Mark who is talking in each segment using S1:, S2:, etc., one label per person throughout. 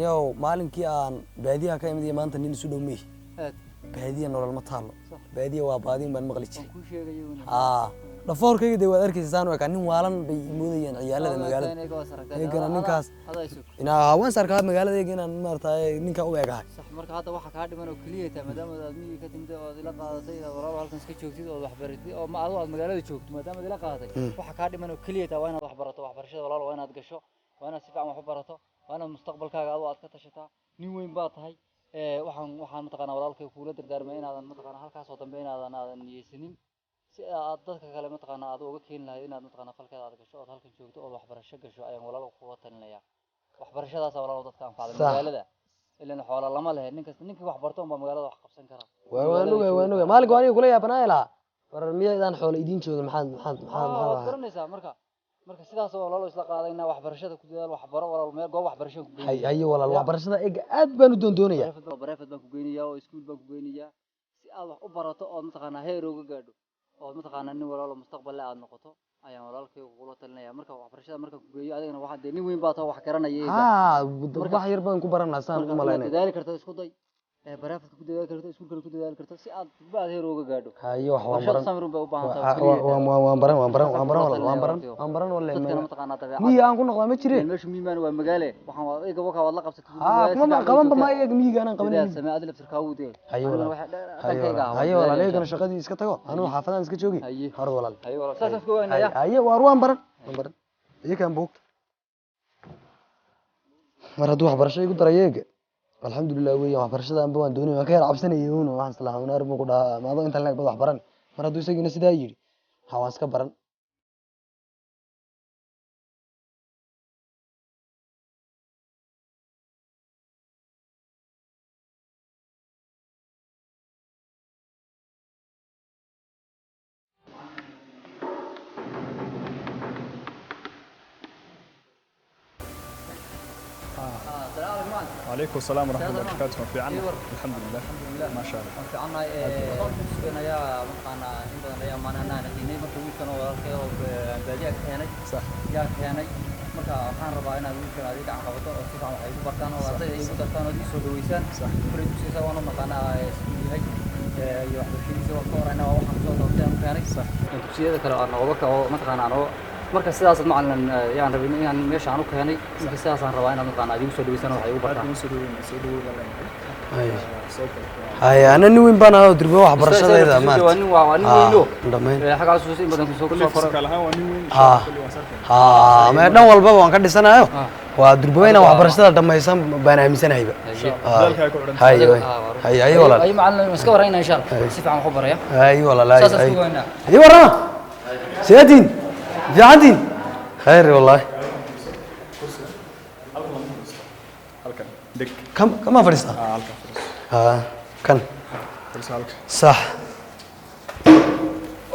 S1: Niyow, maalinkii aan baadiyaha ka imid iyo maanta nin isu dhow meehi.
S2: Aad.
S1: Baadiya nolol ma taalo.
S2: Sax.
S1: Baadiya waa baadiin baan maqli
S2: waan
S1: jiray.
S2: Kuu sheegaya una.
S1: Haa, dhafoorkayga dee waad arkaysa saan u ekaa, nin waalan bay moodayaan ciyaalada magaalada. Eegana ninkaas.
S2: Adaa isug.
S1: Inaa waan sarkaa magaalada eega inaan maaragtay ninka u egahay.
S2: Sax, marka hadda waxaa kaa dhiman oo keliya taa, maadaama aad miyiga ka timid oo aad ila qaadatay inaad walaalo halkan iska joogtid oo wax baratid oo ma adigu aad magaalada joogto, maadaama aad ila qaadatay, waxaa kaa dhiman oo keliya taa waa inaad wax barato. Waxbarashada, walaalo, waa inaad gasho, waa inaad si fiican wax u barato, waa inaad mustaqbalkaaga adigu aad ka tashataa. Nin weyn baa tahay. Waxaan mataqaanaa walaalkay kuula dardaarmay inaadan mataqaanaa halkaasoo dambe inaadan aadan niyeysanin si aad dadka kale mataqaanaa aad uga keeni lahayd, inaad mataqaanaa falkeeda aad gasho ood halkan joogto ood waxbarasho gasho ayaan walaalo kula talinayaa. Waxbarashadaasa, walaalo, dadka anfacda. Magaalada ilan xoola lama lehe. Nin kasta, ninkii wax barto unbaa magaalada wax qabsan kara.
S1: Waan ogahay, waan ogahay. Maalinka waa aniga kula yaabanaay lahaa, war miyaydaan xoola idiin joogin? Maxaad maxaad maxaad
S2: waad
S1: maxaad
S2: garanaysaa. Marka sidaas oo walaalo isla qaadayna, waxbarashada ku dadaal, waxbaro walaalo, meel goob waxbarasho ku
S1: hay
S2: geynaya.
S1: Haye walaal.
S2: Ya.
S1: Waxbarashada ega aad baan u doondoonaya.
S2: Private baan ku geynayaa oo iskuul baan ku geynayaa si aad wax u barato ood mataqaanaa heer uga gaadho ood mataqaanaa nin walaalo mustaqbal leh aad noqoto ayaan walaalkay kugula talinaya. Marka waxbarashada markaan ku geeyo, adigana waxaa dee nin weyn baa tao wax garanaya eega.
S1: Haa, wax yar baan ku baran lahaa saan
S2: Marka
S1: u
S2: inaad
S1: malaynaya.
S2: dadaali karto isku day, private ku dadaali karto, iskuulkana ku dadaali karto si aad ba aad heer uga gaadho.
S1: Haye, wax waan
S2: Waxbarashada
S1: baran.
S2: samir un bay u baahan tahay oo keliya.
S1: Waan baran, waan baran, waan baran
S2: Saasaan
S1: walaal, waan baran.
S2: kula.
S1: Waan baran wallahi.
S2: Dadkana mataqaanaa dabeecadda.
S1: Miyiga aan ku noqdaa ma jire.
S2: Meeshu miyimaan waa magaale, waxaan waa eega wakaa waad la qabsatay.
S1: Haa, kuma qabanba ma iyaga miyiga anaan qaban.
S2: Sidaad samee adi laftirkaa dee.
S1: Haye
S2: Aniguna
S1: walaal.
S2: waxa
S1: Haye
S2: dhankayga
S1: walaal.
S2: ah, waan
S1: Haye walaal.
S2: dadaalaya.
S1: Eegana shaqadii iska tago, anuu xaafadaan iska joogi.
S2: Haye.
S1: Hor walaal.
S2: Haye walaal, saasaan isku ogaanaya.
S1: Haye, waar waan baran, waan baran iyakaan buugta. Mar hadduu waxbarasho igu daray eega, alxamdulilah weeyaan. Waxbarashada anba waan doonay, waan ka yar cabsanayay uun, waxaan islahaa uun arrin buu ku dhahaa maadoo intaan leeg bad wax baran. Mar hadduu isagiina sidaa yidhi, ha, waan iska baran.
S3: وعليكم السلام ورحمة الله وبركاته. في عنا الحمد لله.
S2: الحمد لله.
S3: ما شاء الله.
S2: Waan fiicannahay. Sugan ayaa mataqaanaa in badan ayaa maanaa naqiinay. Marka wiilkan oo walaalkay oo baadiyaha ka keenay yaa keenay. Marka waxaan rabaa inaad wiilkan adiga gacan qabato oo si fiican wax igu bartaan oo ardayda igu dartaan oo ii soo dhaweysaan. Kule dugsiga waan u naqaanaa siduu yahay iyo waxbarashadiisa waan ka waraynaa. Waa waxaan kusoo doortay aan u keenay dugsiyada kale aan nooga kaco mataqaanaa anoo. Marka sidaas macalin yaan rabin inaan meesha aan u keenay. Marka sidaasaan rabaa inaad mataqaanaa aad igu soo dhaweysaan oo wax igu
S3: aad
S2: bartaan.
S3: baan soo dhaweynaa, soo dhawow baan leenahay.
S1: Haye.
S3: Soo gal.
S1: Haye, ana nin weyn baan ahaa oo durba waxbarashadayda
S2: Maanta waa nin waa nin weyno.
S1: Dhamayn.
S2: Xaggaas in badan kusoo
S3: kulli
S2: kusoo koray.
S3: Physical ahaan waa nin weyn.
S1: Ah.
S3: Kulli waan sarkay.
S1: Haa, mee dhan walbaba waan ka dhisanayo. Waa durba inaan waxbarashada dhamaysan baan aaminsanahayba.
S3: Dadaalkaa ku xidhan.
S1: Haye haye haye walaal.
S2: Ay macalin, iska warayna insha Allah, si fiican wax u baraya.
S1: Haye walaal, haye.
S2: Saas
S1: Haye.
S2: isku weynaa.
S1: Haye, warrama, sidatiin fiicantiin? Khayr wallahi.
S3: Halkan lama fadhiisto, halkan deg.
S1: Kam kamaa fadhiistaa?
S3: Ah, halkan fadhiiso.
S1: Haa, kan?
S3: Fadhiiso halkan.
S1: Sax.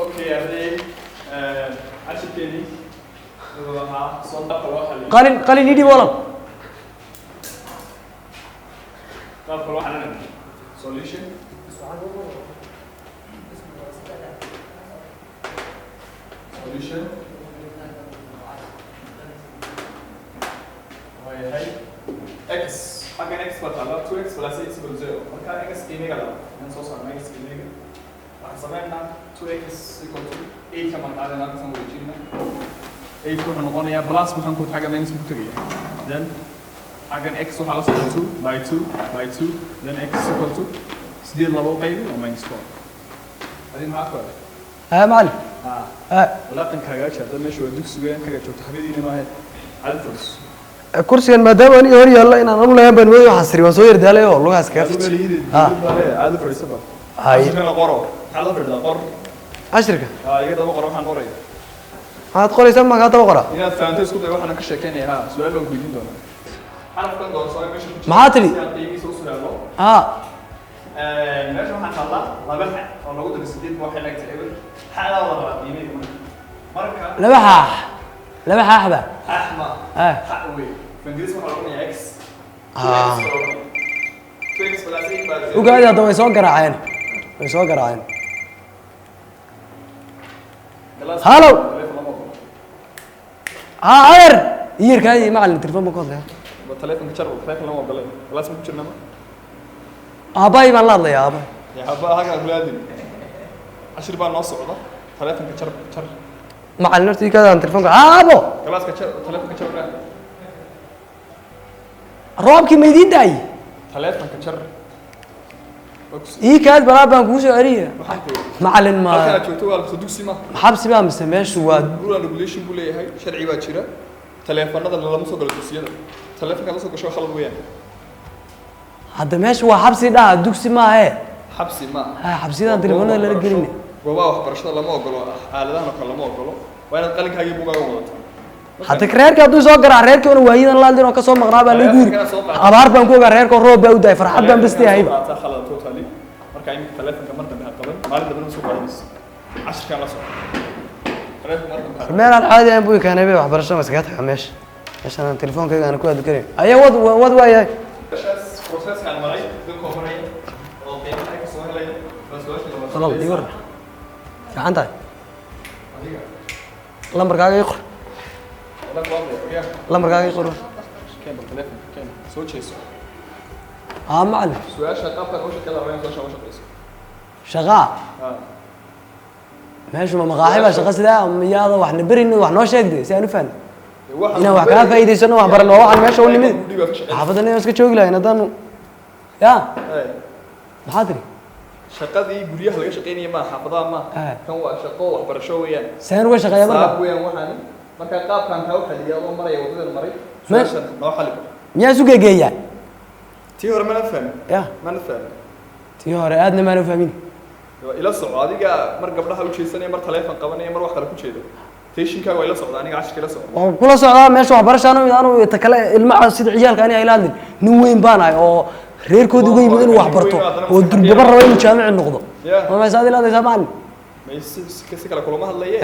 S3: Okay arday, cashirkeennii wuxuu ahaa soo qaabka loo xaliyo.
S1: Qalin, qalin ii dhiib walaal.
S3: Qaabka loo xalinayo solution, solution waayahay x xaggan x baa taala, 2x plus 8 equal 0. Marka x qiimiga laba inaan soo saarno, x qiimiga waxaan sameynaa 2x equal to 8 ka marqaadana halkaasaan wareejinaa. 8 wuxuu noqonayaa plus, waxaan ku xagga minus ku tegaya. Then xaggan x waxaa la socda 2 by 2 by 2, then x equal to sideed laba u qaybi oo minus 4. Adin maxaa ku helay?
S1: Haa macalin.
S3: Haa.
S1: Haa.
S3: Walaaqan kaagaa jeerta, meesha waa dugsiga kaga joogto, xafadiina maahe, cadi fadhiso.
S1: Kursigan maadaama aniga hor yaalla inaan anu lahayn baan mooday. Waxaan siri waan soo yardaalay oo lugahaas kaga fijay. Haa.
S3: Caadi fadhiso ba.
S1: Haye.
S3: Cashirkana qoro, maxaad la fadhidaa? Qor.
S1: Cashirka?
S3: Haa, iga daba qoro waxaan qoraya.
S1: Maxaad qoraysaa? Ma kaa daba qoraa?
S3: Inaad fahanto isku day waxaan ka sheekeynaya. Haa, su-aal baan ku weydiin doonaa. Xarafkan doorso ee meesha ku jira
S1: Maxaa tidhi?
S3: si aan qiimihiisa u su'aalo.
S1: Haa.
S3: Meesha waxaa taallaa laba xa oo lagu daray sideed waxay leegtahay eber. Xadaa wada rabaa qiimihii marka
S1: Laba xaax, laba xaaxba?
S3: Xax ma
S1: Ah.
S3: xa wey. Ingiriis waxaa la odhanayaa x.
S1: Ah.
S3: 2x plus 8 baa zero.
S1: Ogaadi hadda, way soo garaaceen, way soo garaaceen.
S3: Galaas-
S1: Hallow.
S3: Telefoon lama ogolo.
S1: Haa adeer, iyarkaadi macalin, telefon baan ku hadlaya.
S3: Ba taleefanka jar, taleefon lama ogolay. Class ma ku jirnaa ma?
S1: Aabbahay baan la hadlayaa, aabbahay.
S3: Ya aabba hagaa kula hadlin. Cashir baa noo socda. Taleefanka jar, jar.
S1: Macallin, horta ii kaadaan telefoonka, aabo.
S3: Classka jar, taleefanka jar baa.
S1: Roobkii ma idiin daayey?
S3: Taleefanka jar. Waa ku
S1: Ii kaad balaa baan kugu soo celiya.
S3: Waxaan ku yidhi.
S1: Macallin, ma
S3: Halkan aad joogto waa la dugsi ma?
S1: Xabsi baa mise meeshu waa?
S3: Rule and regulation buu leeyahay, sharci baa jira. Taleefanada lama soo galo dugsiyada. Taleefanka la soo gasho waa khalad weeyaan.
S1: Hadda meeshu waa xabsi dhaha, dugsi maahe.
S3: Xabsi ma aha.
S1: Ha, xabsiyadan telefoonada lala gelin.
S3: Goobaha waxbarashada lama ogolo, aaladahan oo kale lama ogolo. Waa inaad qalinkaaga iyo buugaaga wadataa.
S1: Hadda reerkii hadduu soo garaa, reerkii una waayidan la hadlin oo kasoo maqnaa baa lagu yiri.
S3: Taleefankana soo qaata.
S1: Abaar baan ku ogaa reerka, roob baa u daay, farxad baan basti ahayba.
S3: Qaataa khalad totally. Marka iminka taleefanka mar dambe ha qaban, maalin dambe soo qaadanayso. Cashirkaan la soco. Taleefanka mar dambe ha qaban.
S1: Meel aan caadi ahayn buu i keenay bay. Waxbarasho ma iskaga tagaa meesha? Meeshan aan telefoonkayga aan ku hadli karin ayaa wad wad waayahay.
S3: Meeshaas processkaan maray, dadka horeeya oo qiimaha ay ka soo helaya, baa su-aasha labaad.
S1: Walaal, ii waran, fiican tahay?
S3: Adiga.
S1: Lambarkaaga ii qor.
S3: Wala ku hadlaya, ogaa.
S1: Lambarkaaga ii qor.
S3: Keen bal taleefanka, keen. Soo jeeso.
S1: Haa, macallin.
S3: Su-aasha qaabka loo shaqeeya waa inaad su-aasha uga shaqeyso.
S1: Shaqaa?
S3: Ha.
S1: Meeshu ma maqaaxi baa shaqa sidaa? Miyaada wax na berin, wax noo sheegday si aan u fahno?
S3: Waxaan
S1: Inaan wax kaa faa'iidaysano, wax barano, waa waxaan meesha u nimid.
S3: Dhiibaa ka shaqeysa.
S1: Xaafaddan inaan iska joogi lahayn haddaanu ya.
S3: Hey.
S1: Maxaa tiri?
S3: Shaqadii guryaha laga shaqeynaya maaha, xaafadaha maaha. Kan waa shaqo waxbarasho weeyaan.
S1: Seen uga shaqeeya marka?
S3: Saab weeyaan waxaani. Marka qaabkan kaa u xaliya adoo maraya wadadan maray, su-aashan noo xali.
S1: Miyaa isu geegeeyaa?
S3: Tii hore mana fahmin.
S1: Ya.
S3: Mana fahmin.
S1: Tii hore aadna maanu fahmin.
S3: Waa ila soco adiga, mar gabdhaha u jeesanaya, mar taleefon qabanaya, mar wax kale ku jeeda. Teeshinkaaga waa ila socda, aniga cashirka ila socda.
S1: Waan kula socdaa. Meesha waxbarashaan u anu ta kale ilmaha sida ciyaalka ani ayla hadlin. Nin weyn baan ahay oo reerkooda uga yimid inuu wax barto oo durgaba rabo inuu jaamici noqdo.
S3: Yeah.
S1: Ma maysaad ila hadlaysaa, macallin?
S3: May si si kale kulama hadlaye.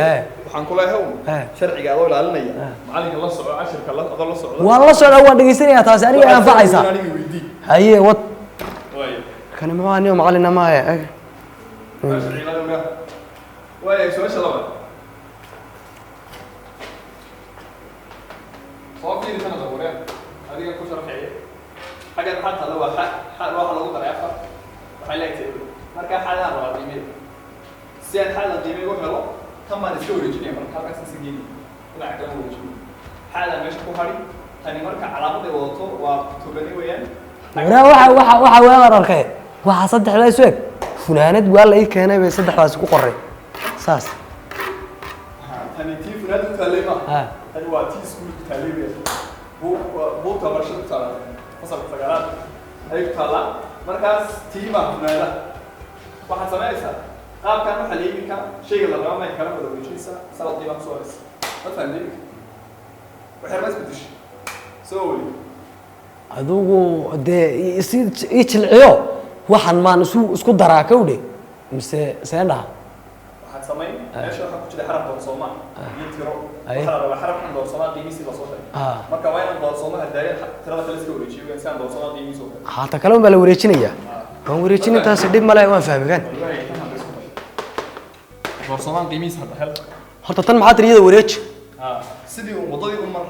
S3: Waxaan ku leeyahay un sharciga adoo ilaalinaya, macalinka la soco, cashirka la adoo la socda.
S1: Waan la socdaa, waan dhegaysanayaa, taasi aniga ay anfacaysaa.
S3: Aniga weydii.
S1: Haye, wad.
S3: Waayo.
S1: Kani muxuu aniyo macallina maahe.
S3: Sharciga ilaalinaya. Waayo, su-aasha labaad. Soo fiiri sanadka hore, adiga ku sharxaya. Xaggan maxaa taalla? Waa xa, xa waxa lagu daray afar waxay leegtahay. Marka xadaan rabaa qiimeeda. Si aan xadan qiime u helo, tan baan iska wareejinaya. Marka halkaas iska geynaya, dhinaca kale wareejinaya, xadan meesha ku hadhi. Tani marka calaamad ay wadato waa togani weeyaan.
S1: Waraa, waxa waan arkay, waxa saddexdaa isu eg funaanad waa la ii keenay bay saddexdaasi ku qoray saas.
S3: Tani tii funaanad ku taallay ma?
S1: Ha.
S3: Tani waa tii iskuul ku taallay weeyaan. Buugta barashada ku taalla, fasalka sagaalaad ayay ku taallaa. Markaas tii baa funaanada. Waxaad samaynaysaa qaabkan waxaa la iminka shayga la raba may kala wada wareejinaysaa, sanad qiimaa kusoo haraysa. Ma fahamtay? Iminka waxay rabaa isbedeshay soo weli.
S1: Adigu dee isi ii jilciyo, waxaan maan isu isku daraa kawdhe mise seen dhaha?
S3: Waxaad samayn, meesha waxaa ku jira xaraf doorsoomaa iyo tiro.
S1: Aye.
S3: Waxaa la rabaa xarafkan doorsoomaa qiimihiisii lasoo sheegay. Marka waa inaan doorsoomaha daayan, tirada kale iska wareejiyo si aan doorsoomaa qiimihiisa u helo.
S1: Haata kale un baa la wareejinayaa, waan wareejin, intaasi dhib male, waan fahmi kan.
S3: Doorsoomaan qiimihiisa hadda hel.
S1: Horta tan maxaa tiri? Iyada wareeji.
S3: Sidii uu waddadii u mar.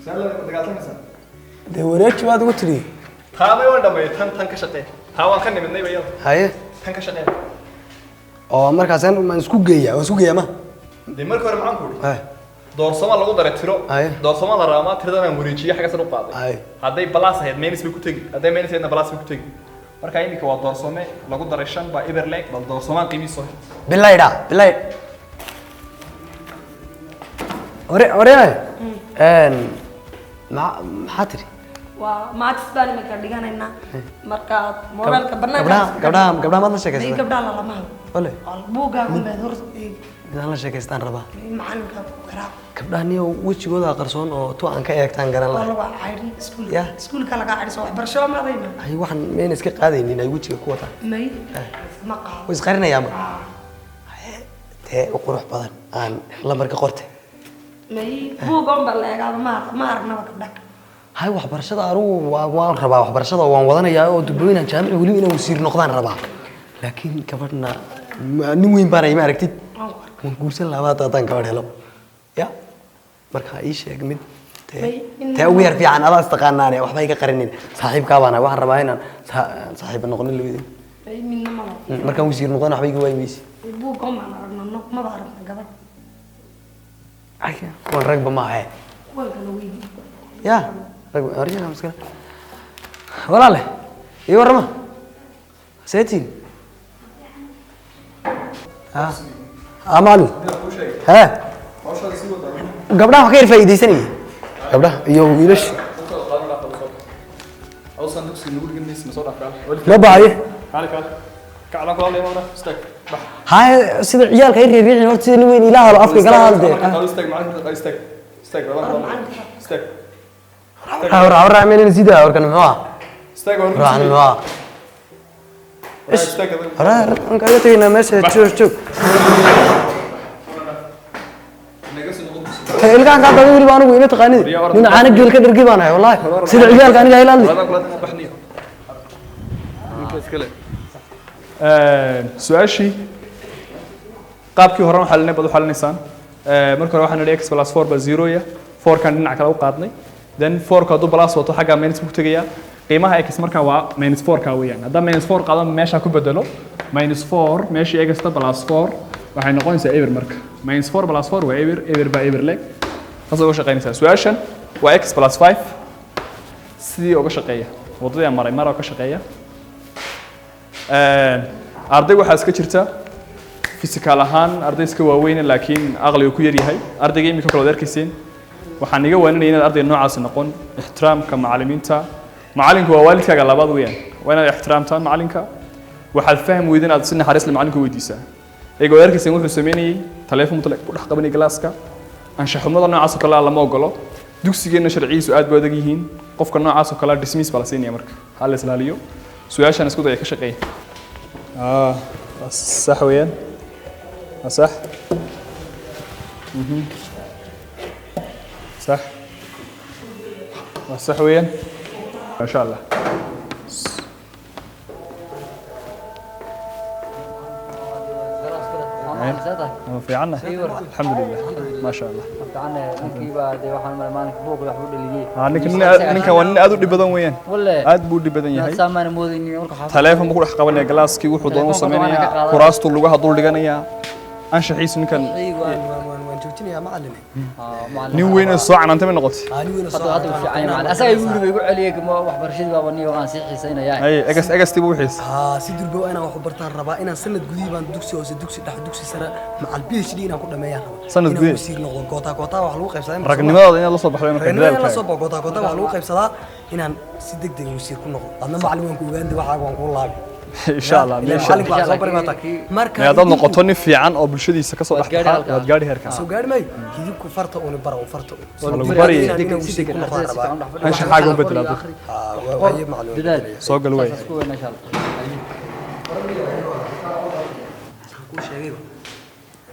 S3: Saan la dagaaltamaysaa?
S1: Dee wareeji baad ugu tiri.
S3: Taabay waan dhameeyay. Tan ka shaqee. Taa waan ka nimidnay ba iyada.
S1: Haye.
S3: Tan ka shaqee.
S1: Oo markaasaan maan isku geeyaa, waan isku geeyaa ma?
S3: Dee marka hore maxaan ku idhi?
S1: Haye.
S3: Doorsoma lagu daray tiro.
S1: Aye.
S3: Doorsoma la raamaa, tiradan aan wareejiyay xagga sare u qaaday.
S1: Aye.
S3: Hadday plus ahayd minus bay ku tegi, hadday minus ahaydna plus bay ku tegi. Marka iminka waa doorsome lagu daray shan baa eber leeg. Bal doorsomaan qiimihiisa soo hel.
S1: Bilaydha bilay ore ore een ma maxaa tiri?
S4: Waa maths baan iminka dhiganaynaa. Marka mobilka banaanka
S1: Gabdhaha maad la
S4: May.
S1: sheekaysata?
S4: Gabdhaha lalama hadlo.
S1: Ole.
S4: Buuggaagu meed hor eegi.
S1: Midaan la sheekaystaan rabaa.
S4: Macalinka ku garaac.
S1: Gabdhaha niyo wejigooda qarsoon oo tu aan ka eegtaan garan
S4: Waa
S1: lahay.
S4: lagu caydhin iskuulka.
S1: Ya.
S4: Iskuulka lagaa caydhiso, waxbarasho maadayna.
S1: Ay, waxaan mayna iska qaadaynin ay wejiga ku wataan?
S4: May, ma qaado.
S1: Way isqarinayaanba. Tee u qurux badan aan lambarka qorte?
S4: May, buugga unbaa la eegaaba, ma aragnaba gabdhaha.
S1: Hay, waxbarashada anugu waan rabaa, waxbarashada waan wadanayaa oo dubbo inaan jaamici, weliba inaan wasiir noqdaan rabaa, laakiin gabadhna nin weyn baan ma aragtid.
S4: Waan ku arkay.
S1: Waan guursan lahaa hadda haddaan gabadh helo. Ya marka ii sheeg mid tee tee ugu yar fiican, adaa istaqaanaane, waxba iga qarinin. Saaxiibkaa baan ahay, waxaan rabaa inaan saaxiiba noqonin labadeen.
S4: Midna maba.
S1: Markaan wasiir noqon waxba iga waayi maysi.
S4: Buugga maan aragna, maba aragna gabadh.
S1: Kuwan ragba ma ahe.
S4: Kuwan kala weyn.
S1: Ya rag arjana maskala. Walaale, ii warrama, seetiin ha ha macallin hee.
S3: Hawshaada sii wadaa.
S1: Gabdhaha wax ka yar faa'iidaysanayay, gabdhaha iyo wiilasha.
S3: Awsan dugsiga nagu dhigan maysid, ma soo dhaaf kaale.
S1: Ma bahaye.
S3: Kaale, kaale. Kacdan kula leeyahay, marna istaag. Bax.
S1: Haye, sida ciyaalka ay reeriixin horta, sida nin weyn ila hadlo, afka igala hadal dee.
S3: Kaale, istaag macallinka, istaag. Istaag, labadan kula. Istaag.
S1: Hawra meel sida warkan muxuu ah?
S3: Istaag hor.
S1: Ruuxan muxuu ah?
S3: Istaag adag.
S1: Hore aan kaga tegaynaa meesha, joog joog.
S3: Naga soo noqon dugsiga.
S1: Ilkahan kaa daday weliba, anigu ima taqaanid, nin caano geel ka dhargi baan ahay wallahi. Sida ciyaalka aniga ila hadli.
S3: Labadan kula baxniyo. Ninka iskale. Su-aashii qaabkii hore waxaa baad u xalinaysaan. Marka hore waxaan nidhi x plus 4 ba zero ya, 4 kan dhinac kale u qaadnay, then 4 ka hadduu plus wato xaggaa minus buu ku tegayaa. Qiimaha x marka waa minus 4 ka weeyaan. Haddaan minus 4 qaado, meesha ku bedelo minus 4, meeshii x ta plus 4 waxay noqonaysaa eber. Marka minus 4 plus 4 waa eber, eber baa eber leg. Saas uga shaqaynaysaa. Su-aashan waa x plus 5. Sidii uga shaqeeya waddadii aan maray mara ka shaqeeya. Arday waxaa iska jirta physical ahaan arday iska waaweyn, laakiin aqligu ku yar yahay. Ardayga imika kale waad arkayseen. Waxaan iga waaninaya inaad ardayga noocaasi noqon. Ixtiraamka macallimiinta, macallinku waa waalidkaaga labaad weeyaan, waa inaad ixtiraamtaan macallinka. Waxaad fahmi weyda inaad si naxariis leh macallinka weydiisaa. Iyaga waad arkayseen wuxuu sameynayey, taleefon mutale ku dhex qabanayay galaaska. Anshaxumada noocaas oo kale ah lama ogolo. Dugsigeenna sharciyiisu aad bay adag yihiin. Qofka noocaas oo kale ah dismiss baa la siinaya. Marka ha la islaaliyo. Su-aashaan isku daya ka shaqeeya. Waa sax weeyaan, waa sax. Sax, waa sax weeyaan, ma sha Allah. Waa fiicanna, alxamdulilah, ma sha Allah.
S2: Ninkii baa dee waxaan malay maalinka buuq wax u dhaliyey.
S3: Ninka ninkan waa nin aad u dhib badan weeyaan.
S2: Walle.
S3: Aad buu u dhib badan yahay.
S2: Saamaana moodaynin marka xaafadda.
S3: Taleefon buu ku dhex qabanaya galaaskii, wuxuu doonu
S2: Telefoonka waa
S3: sameynaya,
S2: ka qaadanaya.
S3: Kuraastuu lugaha dul dhiganaya. Anshaxiisu ninkan.
S1: Waan joojinayaa macallin.
S3: Nin weyn oo soo canaantay may noqotay.
S1: Ani weyn oo
S2: Hadda hadda uu fiican yahay macallin. Asaga igu yiri, igu celiyay waxbarashadii baaba niyo aan sii xiisaynayaa.
S3: Hay, egas egastii buu xiis.
S1: Haa, si durba waa inaan wax u bartaan rabaa, inaan sanad gudihii baan dugsi hoose, dugsi dhexe, dugsi sare, macal PhD inaan ku dhameeyaan rabaa.
S3: Sanad
S1: Inaan
S3: gudihii?
S1: Wasiir noqdo. Gootaa gootaa wax lagu qaybsadaa imika.
S3: Ragnimadaada inaad la soo baxday marka.
S1: Ragnimada in la
S3: dadaalkaaga.
S1: soo baxo, gootaa gootaa wax lagu qaybsadaa, inaan si degdeg wasiir ku noqdo. Adna macallin waan ku ogaanday, waxaaga waan kuu laabi.
S3: Insha Allah.
S1: Ilaa
S3: meesha
S1: macallinka wax soo bari baa tahay marka.
S3: Mee haddaad noqoto nin fiican oo bulshadiisa kasoo
S2: Waad
S3: dhex
S2: gaadhi
S3: baxa,
S2: halkaa.
S3: waad gaadhi heerkaas.
S1: Soo gaari maayo, hidibku farta uuni bara un farta un.
S3: Waa lagu bari.
S1: Inaan wasiir ku noqdaan rabaa.
S3: Anshaxaaga u bedel hadda.
S1: Haa, waaye macallin waan
S2: Dadaal.
S1: bedelaya.
S3: Soo gal waay.
S2: Saas ku weyn insha Allah.
S1: Waxaan kuu sheegayba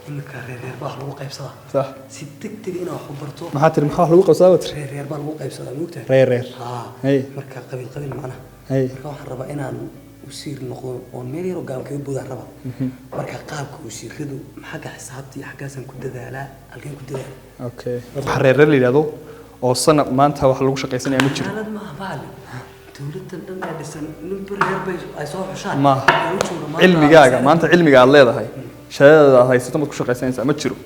S1: iminka reer reer baa wax lagu qaybsadaa.
S3: Sax.
S1: Si degdeg inaan wax u barto.
S3: Maxaa tiri? Maxaa wax lagu qabsadaa baa tiri?
S1: Reer reer baa lagu qaybsadaa, moogtahay?
S3: Reer reer.
S1: Haa.
S3: Hey.
S1: Marka qabiil qabiil macnaha.
S3: Hey.
S1: Marka waxaan rabaa inaan wasiir noqdo oon meel yaroo gaaban kaga boodaan rabaa. Marka qaabka wasiiradu xagga xisaabta iyo xaggaasaan ku dadaalaa, halkeen ku dadaalaa?
S3: Okay, waxa reer reer la yidhaahdo oo sanad maanta wax lagu shaqaysanaya ma jiro.
S1: Xaalad maaha macallin, dowladdan dhan ee dhisan ninba reer bay ay soo xushaan.
S3: Maaha.
S1: Yaa u jooga maanta.
S3: Cilmigaaga maanta, cilmiga aad leedahay, shahaadada aad haysato maad ku shaqaysanaysaa ma jiro.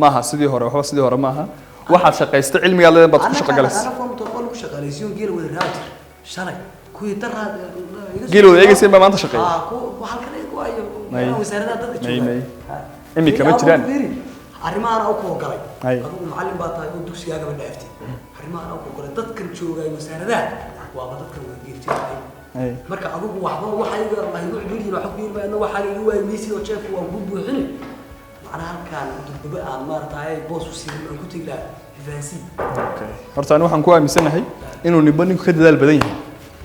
S3: Maaha sidii hore, waxba sidii hore maaha. Waxaad shaqaysta, cilmiga aad leedahay baad ku shaqo galaysa.
S1: Ana form waa lagu shaqaalaysiyo, geela wada raaci jir shalay kuwii daraa.
S3: Geela wada eegayseen baa maanta shaqeeya.
S1: Aa, ku halkan eeg waayo.
S3: May.
S1: Wasaaradaha dadka
S3: May,
S1: jooga.
S3: may. Imika ma jiraan.
S1: Fiiri, arrimahan au ku ogolay.
S3: Hay.
S1: Adigu macallin baa tahay oo dugsigaagaba dhaaftay. Arrimahan au ku ogolay, dadkan joogay wasaaradaha waaba dadkan wada geerjirtay.
S3: Hay.
S1: Marka adigu waxba waxayga la igu ciriiriyin, waxa ku yiri ma waxaaga iga waayi maysid oo jeebka waan ku buuxini. Macnaha halkaan durbaba aan maaragtay boos u siin aan ku tegi lahaa fahansiin.
S3: Okay, horta ani waxaan ku aaminsanahay inuu ninba ninku ka dadaal badan yahay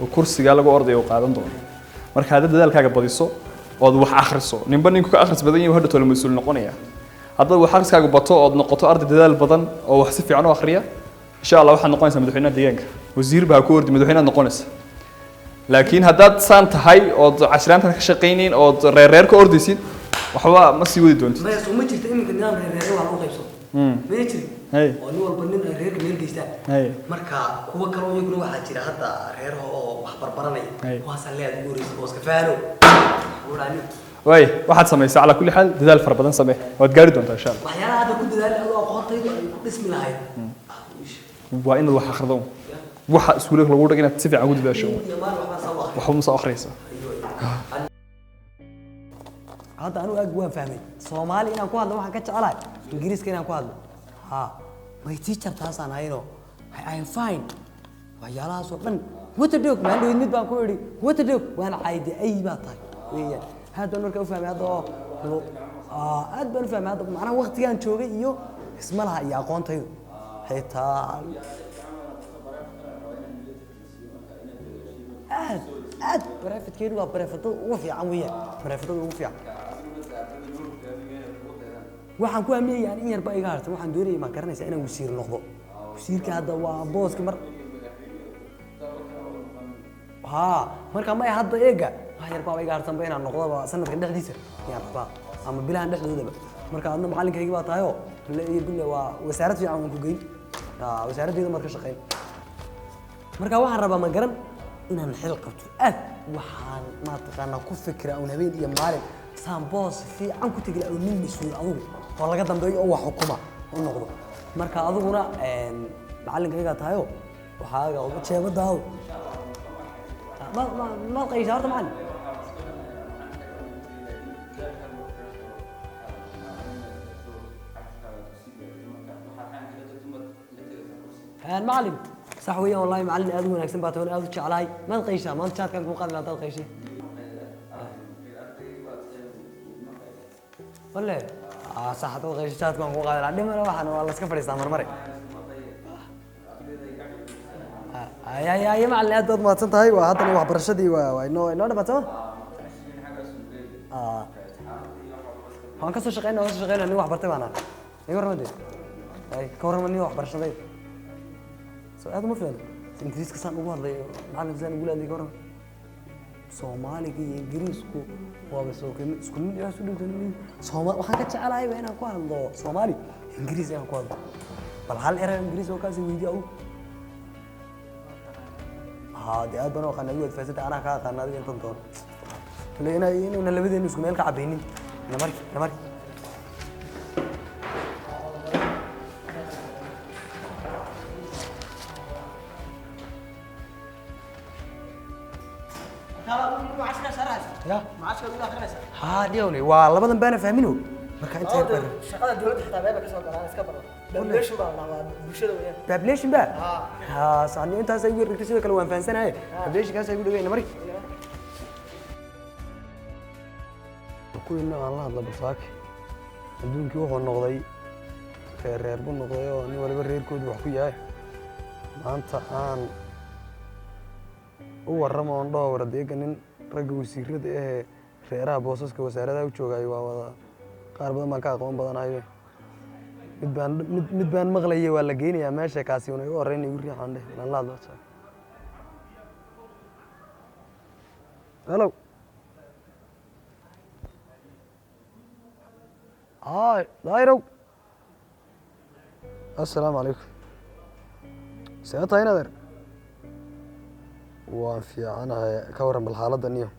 S3: oo kursigaa lagu ordaya uu qaadan doono. Marka haddaad dadaalkaaga badiso ood wax akhriso, ninba ninku ka akhris badan yahay hadha toole mas-uul noqonaya. Haddaad wax akhriskaaga bato ood noqoto arday dadaal badan oo wax si fiican u akhriya, insha Allah waxaad noqonaysaa madaxweynaha deegaanka. Wasiir baa ku ordi, madaxweynaad noqonaysa. Laakiin haddaad saan tahay ood cashiraantan ka shaqaynayn ood reerreer ka ordaysid Waxba ma sii wadi doontid.
S1: Maya, soo ma jirta iminka nidaam reerreere waa lagu qaybsado? Mana jirin? Oo nin walba nin ay reerka meel geystaan. Marka kuwa kaloo iyaguna waxaa jira hadda reeraha oo wax barbaranaya. Kuwaasaan leeyaad ugu horeysa booska faano. Wuxuu
S3: Waay, waxaad samaysaa calaa kulli xaal dadaal fara badan samee, waad gaari doontaa insha Allah.
S1: Waxyaalaha hadda ku dadaali adoo aqoontaydu ay ku dhismi lahayd.
S3: Waa inaad wax akhrido, waxa iskuulka lagu dhig inaad si fiican ugu dadaasho.
S1: Iyo maalin waxbaan soo aqriya.
S3: Waxba ma soo akhriyaysaa.
S1: Hadda anigu aag waan fahmay, Soomaali inaan ku hadlo waxaan ka jecelahay Ingiriiska inaan ku hadlo. Ha, my teacher taasaan hayno, I am fine, waxyaalahaas oo dhan. What a dog, maan dhawid mid baan ku idhi what a dog, waan cayde, ay baa tahay weeyaan. Aad baan markaa u fahmay hadda oo aad baan u fahmay hadda, macnaha waqtigaan joogay iyo isma laha iyo aqoontaydu xitaa aad aad. Barefadkeedu waa barefadada ugu fiican weeyaan, barefadada ugu fiican. Waxaan ku aaminayaa in yarba iga harta. Waxaan doonayay, maan garanaysaa, inaan wasiir noqdo. Wasiirka hadda waa booski mar ha. Marka maya, hadda eega wax yar baaba iga harsanba inaan noqdoba sanadkan dhexdiisa ayaan rabaa ama bilahan dhexdoodaba. Marka adna macalinkaygii baa tahayoo le iyo bille waa wasaarad fiican waan ku geyn. Wasaaraddeeda maad ka shaqeyn. Marka waxaan rabaa, ma garan, inaan xil qabto aad. Waxaan ma taqaanaa ku fikira un habeen iyo maalin saan boos fiican ku tegi lahaa oo nin mas-uul adugu oo laga dambeeyo oo wax xukuma u noqdo. Marka adiguna macalinkaygaa tahayo waxaaga jeebadaadu ma ma maad qaysaa horta macalin. Macalin sax weeyaan, wallahi macalin aad u wanaagsan baa tahay, aad u jeclahay. Maad qayshaa maanta? Jaadkaan kuu qaadi lahaa hadaad qayshay. Walle sax, hadaad qayshay jaadkaan kuu qaadi lahaa. Dhimana waxaan waa la iska fadhiistaa marmare. Ay ay ay, macalin aad baad mahadsan tahay. Waa haddana waxbarashadii waa inoo dhamaad sama. Waan kasoo shaqeynaa, waan kasoo shaqeynaa. Nin wax bartay baan ahay. Iga warrama dee. Ay, ka warrama nin waxbarashaday soo aad uma fiicno. Ingiriiska saan ugu hadlay macalin, saan ugu hadlay, ka warrama. Soomaaliga iyo Ingiriisku waaba soo isku mid, waa isu dhigtan. Sooma waxaan ka jecelahay ba inaan ku hadlo Soomaali, Ingiriis inaan ku hadlo. Bal hal eray Ingiriis oo kaasi weydiiyo adigu. Haa dee, aad baan u aqaana. Adigu waad fahansantay, anaa kaa aqaana adiga intan doono. Kale inayna labadeenu isku meel ka cabaynin. Namari namari. Ya haa, dhiyowne waa labadan baana fahmino. Marka inta yar baan
S5: Shaqada dowladda xitaa meeba kasoo galaan iska badan. Population baa la dhahaa, bulshada weeyaan.
S1: Population ba ha sacniyo intaas ay igu dhigtay. Sidoo kale waan fahansanahay populationkaas ay igu dhigayna mari kuwiina aan la hadla basaake. Adduunkii wuxuu noqday reer reer buu noqday oo nin waliba reerkoodu wax ku yahay. Maanta aan u warramo oon dhaho waradeega nin ragga wasiirada ahee reeraha boosaska wasaaradaha u joogay waa wada qaar badan baan ka aqoon badanayo. Mid baan mid baan maqlayay waa la geynayaa meesha, kaasi una igu horreyn igu riixaan dheh inaan la hadlo. Hello, hi dairow, assalaamu calaykum. See tahay inadeer? Waan fiicanahay, ka warran bal xaaladda niyo?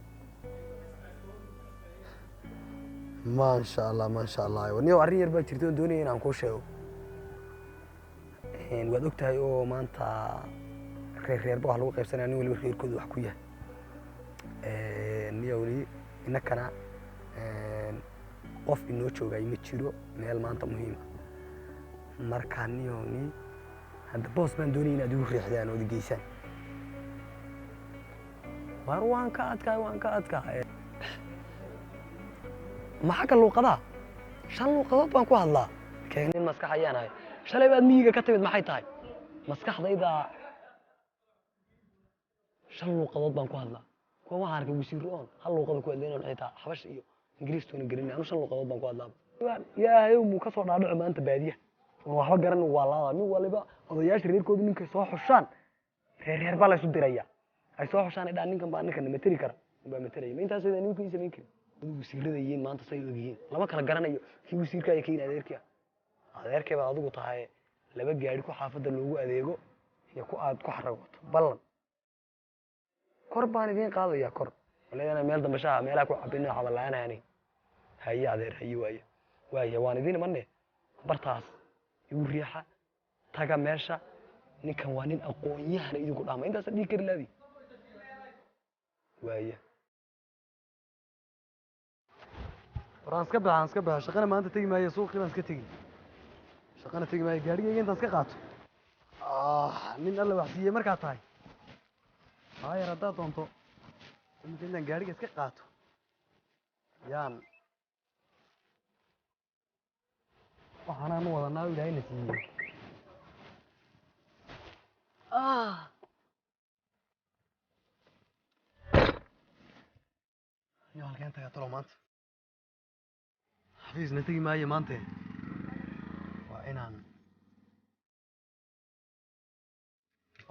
S1: Maasha Allah, maasha Allah. Niyo, arrin yar baa jirta oon doonaya inaan kuu sheego. Waad og tahay oo maanta reer reerba wax lagu qaybsanaya, nin waliba reerkooda wax ku yahay. Niyo weli innakana qof inoo joogay ma jiro meel maanta muhiim ah. Marka niyo ni hadda boos baan doonaya inaad igu riixdaan ood i geysaan. Waar waan ka adkahay, waan ka adkahay. Maxaa ka luuqadaa? 5 luuqadood baan ku hadlaa. Kee nin maskax ayaan ahay. Shalay baad miyiga ka timid, maxay tahay maskaxdayda? 5 luuqadood baan ku hadlaa. Kuwa waxaan arkay wasiirro oon hal luuqada ku hadlayn oon xitaa Xabash iyo Ingiriistoona gelin. Anu 5 luuqadood baan ku hadlaa. Ilaahay muu ka soo dhaadhaco maanta baadiyaha oon waxba garan waa laada. Nin waliba odayaasha reerkoodu ninkay soo xushaan, reer reer baa la isu diraya, ay soo xushaan ay dhahaan ninkan baa ninkan mateli kara baa matelaya. Ma intaas ninkii samayn karin Adigu wasiirada yihiin maanta say u egyihiin lama kala garanayo kii wasiirka iyo kii adeerkii ah. Adeerkay baad adigu tahay laba gaari ku xaafadda loogu adeego iyo ku aad ku xaragoto ballan. Kor baan idiin qaadayaa kor. Walaydana meel dambe shaha meelaha ku cabin xabalaanani. Haye adeer, haye waaye. Waaye waan idiin imanne. Bartaas igu riixa taga meesha. Ninkan waa nin aqoon-yahana idinku dhaama intaas dhiig kari laadi. Waaye. War aan iska baxa, aan iska baxa. Shaqana maanta tegi maayo, suuqii baan iska tegi. Shaqana tegi maayo, gaarigayga intaan iska qaato. Ah, nin Alla wax siiyey markaa tahay. Haayar haddaad doonto iminka intaan gaariga iska qaato yaan waxaanaan u wadanaa oo Ilaahayna siiyey. Yo halkeen tagaa talo maanta? Xafiisna tegi maayo maante. Waa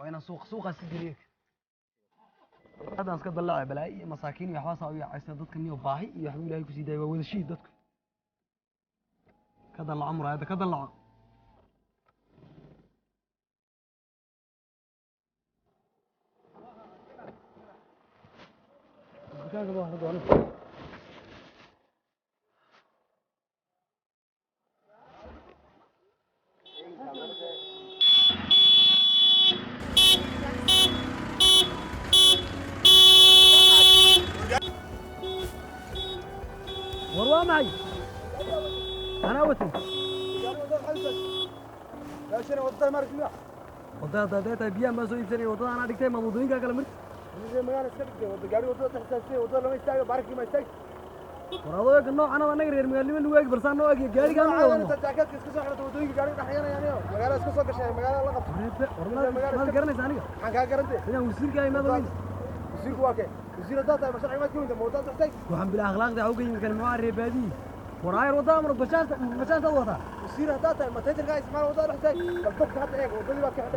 S1: inaan suuqaas ka geliyo. Haddaan iska dallacay balaayo iyo masaakiin iyo waxbaasaa u yaacaysa dadka niyo baahi iyo waxbuu Ilaahay kusii daayay. Waa wada shiid dadku. Ka dallaco muraayadda, ka dallaco. Dukaanka baa wax la doono. War waa maxay? Anaa watay. Wadada hadday tahay biyaan baan soo iibsanaya. Waddada anaa dhigtay, ma waddooyinkaa kale marti? War adoo eega noocan oo annaga reer magaalnimo nagu eegi balsaan noo eegaya gaarigaan u wadano. War maad garanaysa aniga inaan wasiirka ahay? Maad ogeyn? Waxaan bilaa akhlaaqda uga yimid kan muxuu reer baadiyi. War ayar waddada mar bashaasta bashaastaad wataa.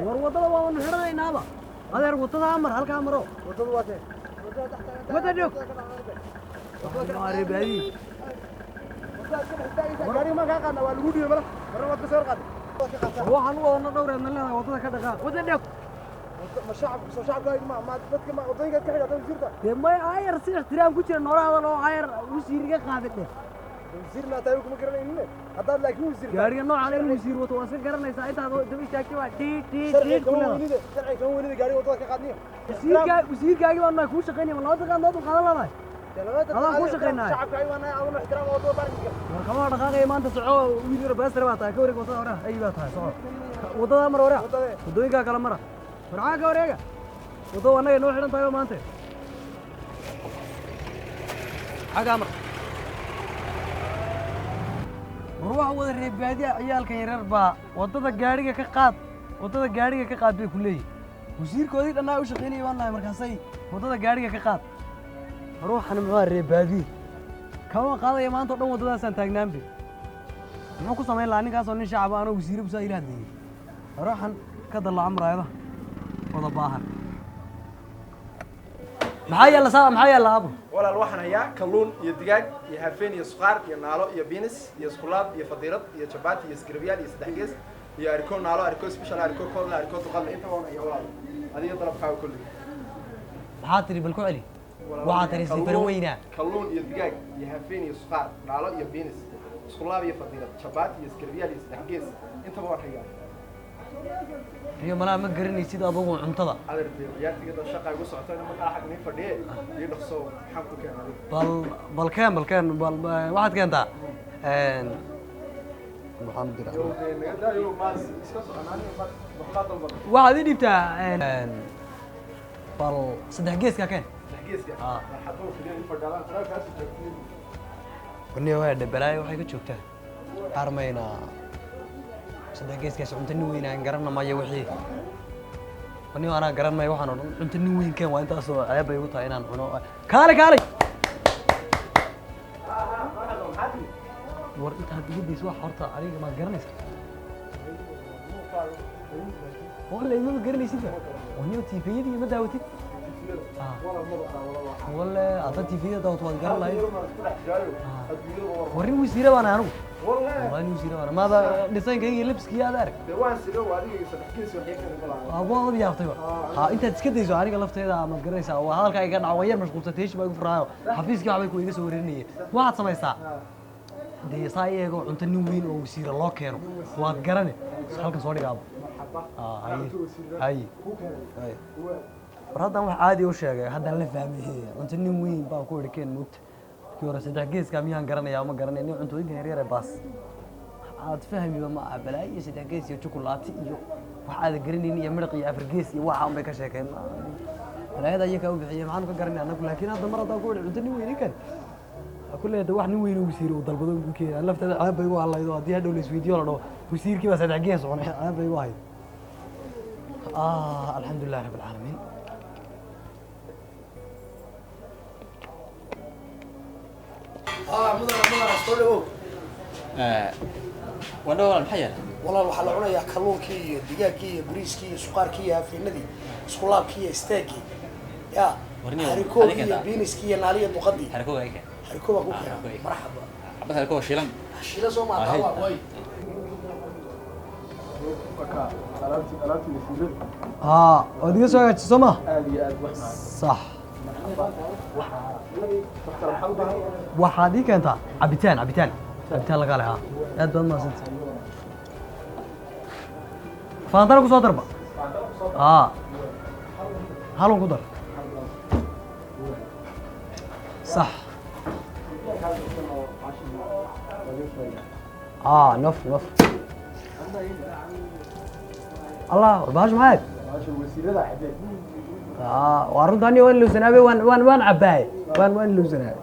S1: War waddada waa wanu xidhanaynaaba adeer. Waddada amar halkaa maro wadda dhog. Waxaan muxuu reer baadiyi. War waxaan u wadano dhowreedna leedahay waddada ka dhaqaaq, wadda dhog. Dee may ayar si ixtiraam ku jira noola hadal oo ayar wasiir iga qaada dheh. Gaariga noocan in wasiir wato waa iska garanaysaa. Intaad daba istaagtay waa dhiid dhiid dhiid ku leedahay. Wasiirkaa wasiirkaagii baan nahay kuu shaqaynaya. Ma laba daqiiqaad noo dul qaadan leedahay? Adaan kuu shaqaynaay. War kama dhaqaaqaya maanta. Soco wiil yar beestar baa tahay. Ka wareeg waddada hore ay baa tahay. Soco waddada mar hore, waddooyinkaa kale mara. Warcaa ka wareega waddada, annaga noo xidhan tahay maanta. Xagaa mar. War waxa wada reer baadiya ciyaalkan yaryar baa waddada gaariga ka qaad, waddada gaariga ka qaad bay ku leeyihin. Wasiirkoodii dhannaa u shaqaynayay baan nahay, markaasay waddada gaariga ka qaad. War waxaan muxuu reer baadiye kama qaadaya maanta o dhan waddadaasaan taagnaanbe. Muxuu ku samayn lahaa ninkaasoo nin shacaba anoo wasiire busaa ila hadlayay? War waxaan ka dallaco muraayadaha wada baahan. Maxaa yaalla saa? Maxaa yaalla aabo?
S3: Walaal, waxaan hayaa kalluun iyo digaag iyo hafeen iyo suqaar iyo naalo iyo biinis iyo iskulaab iyo fadiirad iyo jabaati iyo isgarabyaal iyo saddex gees iyo ariko naalo, ariko special, ariko koodla, ariko duqadla. Inta waan hayaa walaal, adiga dalabkaaga kulli.
S1: Maxaa tiri? Bal ku celi. Waxaa tiri sifar weynaa.
S3: Kalluun iyo digaag iyo hafeen iyo suqaar, naalo iyo biinis, iskulaab iyo fadiirad, jabaati iyo isgarabyaal iyo saddex gees, intaba waan hayaa.
S1: Iyo malaa ma garanaysid adugu cuntada.
S3: Adeer, dee ciyaartiga dad shaqa igu socoto ina markaa xag nii fadhiye iyo dhaqso. Maxaan ku keenay adiga?
S1: Bal keen, bal keen, bal waxaad keentaa maxaan diraa?
S3: Yow, dee naga daayo, maas iska soconaani waxbaa dalbada.
S1: Waxaad ii dhiibtaa bal saddex geeska keen.
S3: Saddex geeska?
S1: Ah.
S3: Marxabo keliya ii fadhaadaan faraakaas joogtiin.
S1: Waniya waa dhabalaayo waxay ka joogtaa armayna saddex geeskaas. Cunto nin weyn aan garana maayo wixii. Waniya anaa garan maayo waxaan oo dhan. Cunto nin weyn keen. Waa intaasoo ceeb bay igu tahay inaan cuno. Kaale kaalay. War intaad iga dayso wax horta adiga maad garanaysaa? Walla imaba garanaysidba. Waniya tiifiyadii ima daawatid. Walle hadda TV-da daawato waad garan lahayd. Warrin wasiire baan ahay anigu. Waa nin wasiire baan. Maada dhisaynkayga iyo labskiiyo aad arag. Waad yaaftayba. Ha, intaad iska dayso aniga lafteeda maad garanaysaa. Waa hadalkaa iga dhaco, waan yar mashquulsan, teeshi baa igu furaayo. Xafiiskii waxbay ku iga soo wareerinayeen. Waxaad samaysaa dee saa iyago cunto nin weyn oo wasiire loo keeno waad garane, halkan soo dhigaaba. Haye haye haye, war haddaan wax caadi u sheegay, haddaan la fahmay. Cunto nin weyn baan ku idhi keen moogta. Markii hore saddex geeska miyaan garanayaa? Ma garanay nin cuntooyinkan yaryar ee baas aad fahmiba ma aha. Balaayo iyo saddex gees iyo jukulaati iyo wax aada garanaynin iyo midhaq iyo afar gees iyo waxa un bay ka sheekeen. Balaayada iyakaa u bixiyey, maxaanu ka garanay annagu? Laakiin hadda mar haddaan ku idhi cunto nin weyn ninkan kulley hadda wax nin weyn oo wasiir uu dalbado ugu keenay, lafteeda ceeb bay igu hadlaydo. Haddii hadhow la isweydiiyo la dhaho wasiirkii baa saddex gees cunay, ceeb bay igu ahayd. Alxamdulilah rabb alcaalamiin.
S5: Mudana, mudana, soo dhawow.
S2: Wandho walaal, maxaa yaala?
S5: Walaal, waxaa la cunayaa kalluunkii iyo digaaggii iyo bariiskii iyo suqaarkii iyo hafiinadii, iskulaabkii iyo isteegii ya
S2: Warniyow,
S5: harikoogii
S2: adiga
S5: iyo
S2: daa.
S5: biiniskii iyo naaliya duqadii.
S2: Harikooga ay keen.
S5: Harikoo baa ku
S2: Ah,
S5: keena.
S2: harikoo ay.
S5: Marxaba.
S2: Xabad harikoo shiilan.
S5: Shiila soo maataa.
S2: Ahay.
S5: Waa way.
S1: Haa, waad iga soo hagaajisay soo ma? Sax. Waxaad ii keentaa cabitaan, cabitaan, cabitaan lagaa leh. Haa, aad baad mahadsanta. Faantana ku soo darba. Haa, halun ku dar. Sax. Haa, naf naf. Allah, war bahashu maxay ahayd? Waa runta, ani waan ilowsanaabe, waan cabbaay, waan ilowsanaabe.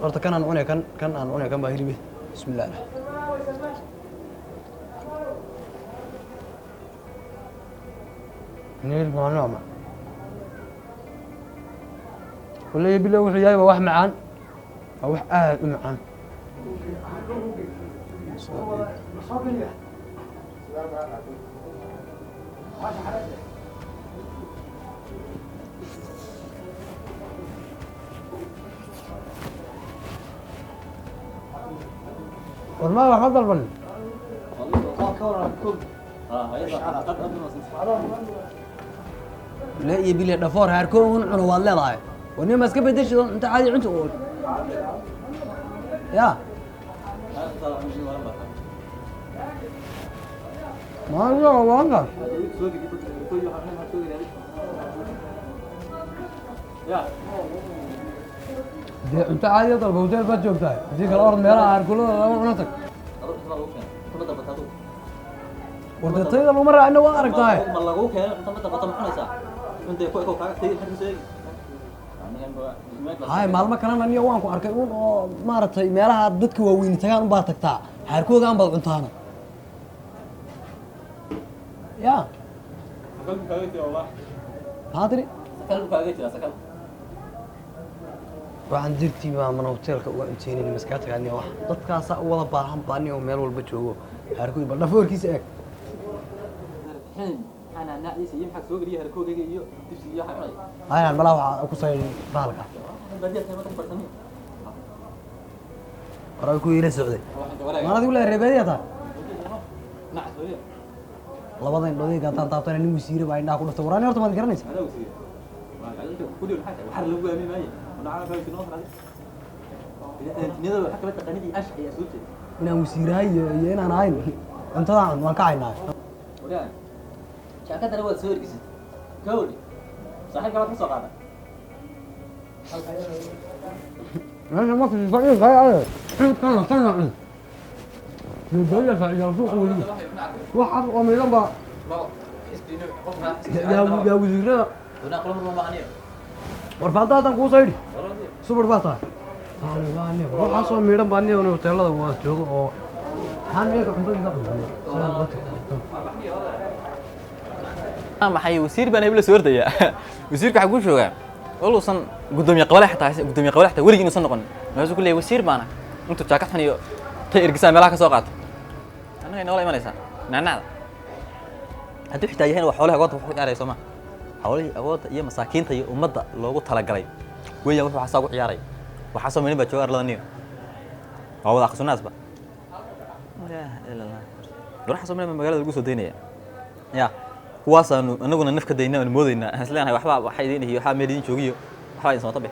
S1: Horta kan aan cunay, kan aan cunay, kan baa hilibe. Bismillah. Hilibka waa nooc ma wallahi bilo wuxuu yahay, waa wax macaan, waa wax aad u macaan. War ma waxba dalban. La iyo bile dhafoor haarkoo un cuno waad leedahay. War nin ma iska bedeshid oo cunto caadi cunto oo ya ma waanga. Dee cunto caadi dalba, hotel baad joogtaa. Haddii kale orod meelaha haarkulada laga cuno tag. War dee tayada laguma raacina, waad aragtahay.
S2: Ma lagu keeno cunto ma dalbato, ma cunaysaa cunta ku eko kaaga tayada maxaad ka soo eegi?
S1: Hay, maalmo kalena niyo waan ku arkay un oo maaragtay meelaha dadka waaweyni tagaan un baad tagtaa, xaarkooga an baad cuntaana ya. Maxaa tiri?
S2: Sakal buu kaaga jiraa, sakal.
S1: Waxaan dirtii baa mana hoteelka uga cunteynin maskaga tagaa niyo. Wax dadkaasaa u wada baahan baa niyo meel walba joogo xaarkooda. Bal dhafoorkiisa eeg.
S2: Bixin maxaa naanaacdiisa iyo maxaa soo geliya harikoogayga iyo dibsiga iyo waxaa cunaya?
S1: Hayaan malaa waxaa ku sayrin bahalka.
S2: Baadiyaa tahay, ma bartamiya.
S1: Hore ku ila socday. Maan adigu leeyahay reebeediya taa?
S2: Nacas weliya.
S1: Labada indhood ee haddaan taabtana nin wasiire baa indhaha ku dhuftay. Waraani horta maad garanaysa?
S2: Adaa wasiir waa ku dhiw, maxaa tahay waxaa lagu aamini maaye nacas waa noo socday bini'aadantinimada waxa kala taqaanidii anshax iyo asluubteeda.
S1: Inaan wasiirahay iyo inaan ahayn cuntadaan waan ka caynaa.
S2: Waryaa, jaakadana waad soo ergisatay gawdhi, saaxiibka baad ka soo qaada.
S1: Meesha marka fadhiyo kana kana cun bebeya fadhiya suuqa weliba wax cad oo miidhan baa yaa wasiirada. War faanta haddaan kuu saydi subar baa tahay, waxaasoo miidhan baa niyo hoteelada waa joogo oo maxaan iyaga cuntadiisa cunay.
S6: Maxay wasiir baan hebla soo ordaya? Wasiirka waxaa kuu joogaa waluusan gudoomiye qabale, xataa gudoomiye qabale xataa weligii inuusan noqon. Markaasuu ku leeyahay wasiir baana, intuu jaakad xun iyo tay ergisaa meelaha ka soo qaato, annaga inoola imanaysaa nacnacda. Hadduu xitaa yahayna, waa xoolaha agoonta wax ku ciyaaraya, soo ma? Xoolihii agoonta iyo masaakiinta iyo ummadda loogu talagalay weeyaan wuxuu xasaa ugu ciyaaraya. Waxaa soo meelin baa jooga arlada niyo, waa wada aqsunaasba. Laa ilaaha illa Allah. Garaxa Soomaaliya baa magaalada lagu soo daynaya ya, kuwaasaanu anaguna naf ka dayna, aanu moodaynaa, aan isleenahay waxbaa waxa idin ihiyo, waxbaa meel idin joogiyo, waxbaa idin samata bix.